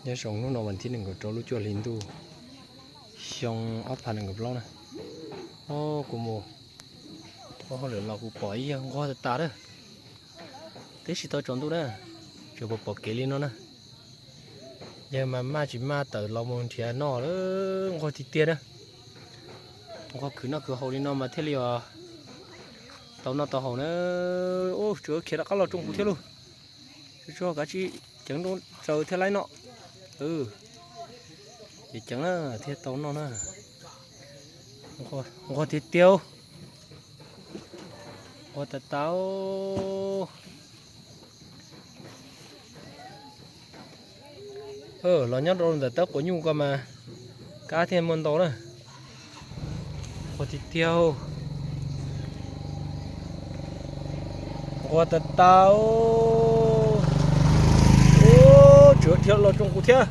Nyob zoo hnub no vas thib nees nkaum rau lub cuaj hli ntuj xyoo ob phav nees nkaum plaub na. Kuv mus ua hauj lwm los kuv pom ib yawg nquag tas tas na, twb tsis tau tsaus ntuj na, tsuas pom pom kev li no na. Yawg mas maj tsis maj tawm los mus nrhiav noj lawm, nquag tiag tiag na. Nquag khwv noj khwv haus li no mas thiaj li tau noj tau haus na. Ub, tsuas khiav rov qab los tsoo kuv thiab lauj. Tsuas kav tsij ceev nrooj tsaws thiaj laib noj. Ces ceev na thiaj tau noj na. Nquag tiag tiag, nquag tas tas. Los nyob rau ntawm tawb quav nyuj ko mas kab thiaj muaj ntau na. Nquag tiag tiag, nquag tas tas. Ub, tsuas khiav los tsoo kuv thiab.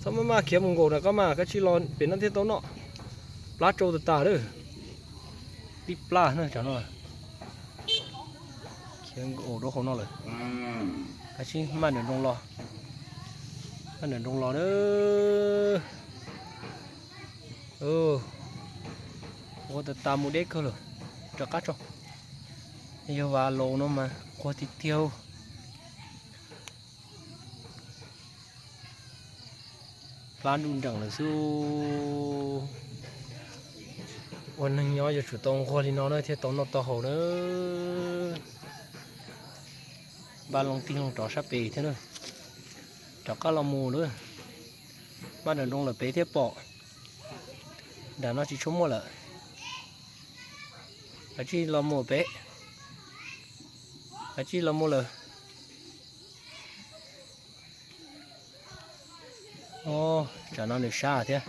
Txhob maj maj khiav mus nkaum na koj mas, kav tsij los pem no thiaj tau noj. Plab tsau tas tas lawm. Tib plab na tsam no. Khiav nkaum rau hauv no lawm. Kav tsij maj nram nroos los, maj nram nroos los na. Nquag tas tas mus deb kawg lawm. Rov qab tso. Yog vas laus no mas nquag tiag tiag. Plab nruj nreem lawm xwb. Ua neeg nyob yuav tsum tau nquag li no na thiaj tau noj tau haus na. Npaj loo tig loo rov sab pem thiab na. Rov qab los mus lawm. Maj nram nroos lawm pem thiaj pom. Nram no tsis tshua muaj lawm. Kav tsij los mus pem. Kav tsij los mus lawm. Tsam no nws sab thiab,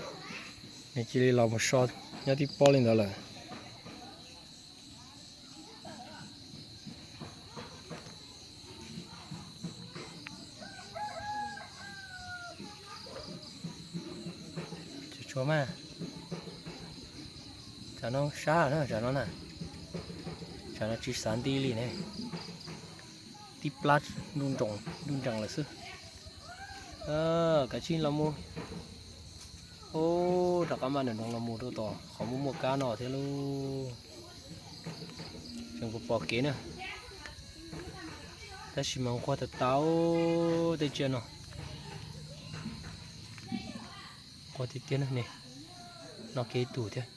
nws cia li los mus so nyob tib pob li ntawd lawm. Tsis tshua mas, tsam no sab na, tsam no na, tsam no tsis xav nti li ne. Tib plab nruj nrees lawm xwb. Kav tsij los mus. Ub, rov qab maj nram nroos los mus rau tom qhov muaj muaj kab no thiab lauj. Tseem pom pom kev na. Tab sis mas nquag tas tas tej tsiaj no. Nquag tiag tiag na ne. No kev tus thiab.